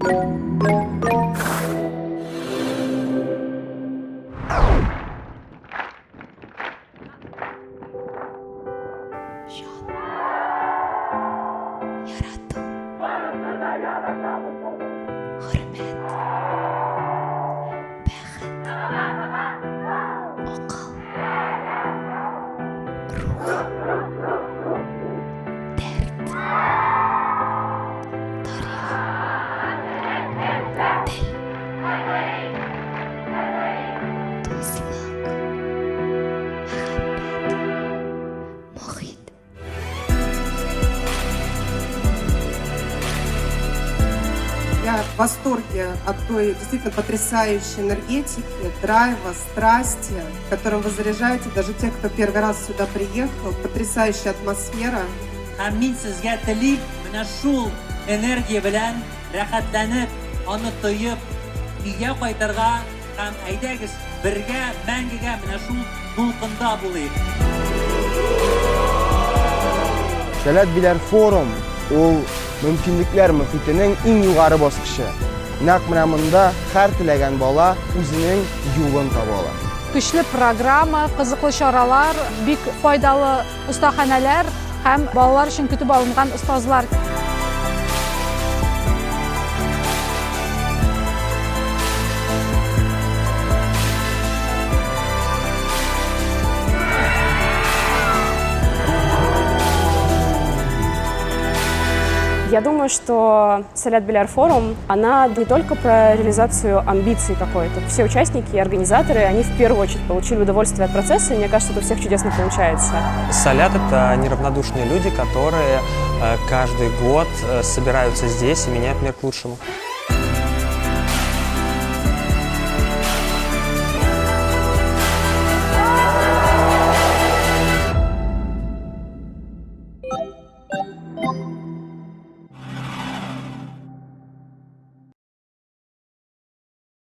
Җан. Ярату. Хөрмәт. Бәхет. Акыл. Рух. Дәрт. Тарих. Тел. Дуслык. Мәхәббәт. Мохит. Я в восторге от той действительно потрясающей энергетики, драйва, страсти, которым вы заряжаете даже тех, кто первый раз сюда приехал. Потрясающая атмосфера. Һәм мин сезгә телим менә шул энергия белән рәхәтләнеп, аны тоеп, өйгә кайтырга һәм әйдәгез бергә мәңгегә менә шул дулкында булыйк. Сәләт Биләр форум ул мөмкинлекләр мөхитенең иң югары баскычы. Нәкъ менә монда һәр теләгән бала үзенең юлын таба ала. Көчле программа, кызыклы чаралар, бик файдалы остаханәләр һәм балалар өчен көтеп алынган остазлар. Я думаю, что Сәләт Биләр форум, она не только про реализацию амбиций какой-то. Все участники и организаторы, они в первую очередь получили удовольствие от процесса, и мне кажется, это у всех чудесно получается. Салят – это неравнодушные люди, которые каждый год собираются здесь и меняют мир к лучшему.